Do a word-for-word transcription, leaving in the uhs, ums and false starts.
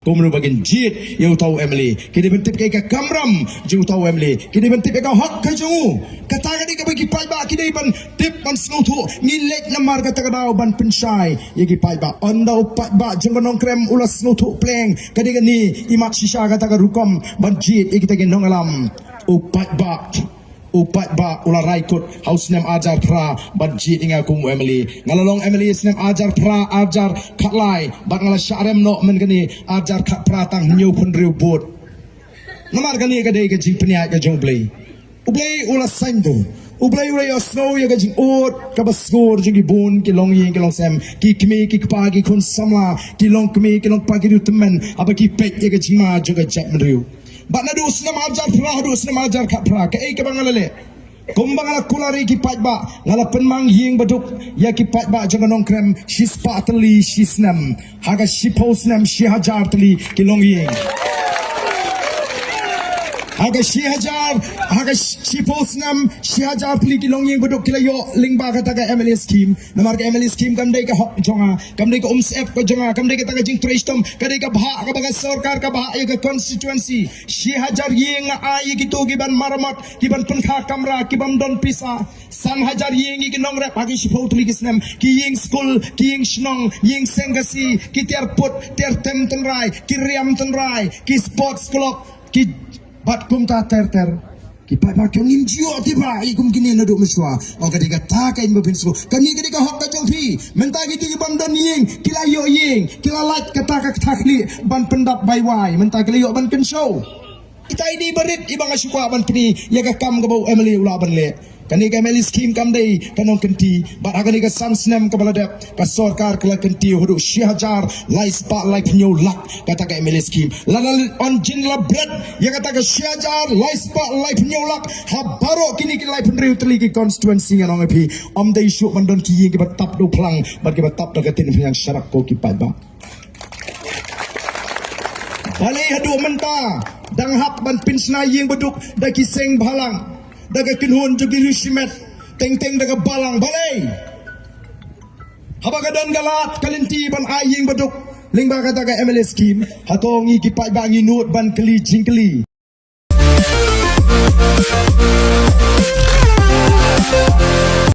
Kumno ba kin jied ïa uta u MLA? Ki dei ban tip ïa ka kamram jong uta u MLA. Ki dei ban tip ïa ka hok ka jong u. Kata ka dei kaba ki paidbah ki dei ban tip, ban sngewthuh. Ngi leit namar kata ka daw ban pynshai ïa ki paidbah. Ynda u paidbah jong ka Nongkrem u la sngewthuh pleng, ka dei kane i mat shisha kata ka rukom ban jied ïa kita ki nongïalam. U paidbah, u paidbah u la rai kut ha u snem arhajar phra ban jied ïa nga kum u MLA. Nga la long MLA snem arhajar phra, arhajar khatlai, bad nga la shah rem noh mynta kane arhajar khatphra, tang hynñiewphew hynriew vote. Namar kane ka dei ka jingpynïaid ka jong U Blei. U Blei u la saiñdur. U Blei u la ïohsngew ïa ka jingud kaba sngewsih jong ki bun ki longïing ki longsem, ki kmie ki kpa, ki khun samla, ki longkmie ki longkpa, ki riewtymmen, haba ki peit ïa ka jingma jong ka jaitbynriew. Bad naduh u snem arhajar phra haduh u snem arhajar khatphra, kaei kaba nga la leh? Kumba nga la kular ïa ki paidbah, nga la pynmang ïing baduk ïa ki paidbah jong ka Nongkrem shispah tylli shi snem. Ha ka shiphew snem shi hajar tylli ki longïing. Ha ka shi hajar, ha ka shiphew snem shi hajar tylli ki longïing baduk ki la ïoh lyngba kata ka MLA scheme. Namar ka MLA scheme kam dei ka hok jong nga, kam dei ka umsyep ka jong nga, kam dei kata ka jingtrei shitom, ka dei ka bhah kaba ka sorkar ka bhah ïa ka constituency. Shi hajar ïing nga ai ïa kito ki ban maramot, ki ban pynkha kamra, ki bym don pisa. San hajar ïing ïa ki nongrep ha ki shiphew tylli ki snem, ki ïing skul, ki ïing shnong, ïing seng Khasi, ki tiar put, tiar tem tynrai, ki riam tynrai, ki sports club, ki bad kumta ter ter. Ki paidbah ki ong ngim ju ïoh tip ba ïa kum kine naduh mynshuwa. O, ka dei kata ka, ïa ba phin sngewthuh. Kane ka dei ka hok ka jong phi. Mynta kito ki bym don ïing ki la ïoh ïing, ki la lait kata ka kata khlieh ban pyndap bai wai. Mynta ki la ïoh ban kynshew. Kita i dei ba rit i ba nga shu kwah ban pyni ïa ka kam kaba u MLA u lah ban leh. Kane ka MLA scheme kam dei ka nongkynti. Bad ha kane ka san snem kaba la dep, ka sorkar ka la kynti haduh shi hajar lai spah lai phew hynñiew lak kata ka MLA scheme. Lada leit on jin la bret ïa kata ka shi hajar lai spah lai phew hynñiew lak ha baroh kine ki lai phew hynriew tylli ki constituency, ngan ong ïa phi, ym dei shuh ban don ki ïing kiba tap da u phlang bad kiba tap da ka tin pynïang sharak, ko ki paidbah. Balei haduh mynta dang hap ban pynshna ïing baduk da ki seng bhalang, da ka kynhun jong ki riew shimet, teng teng da ka balang? Balei? Haba ka don ka lad ka lynti ban ai ïing baduk lyngba kata ka MLA scheme, hato ngi ki paidbah ngi nud ban kylli jingkylli?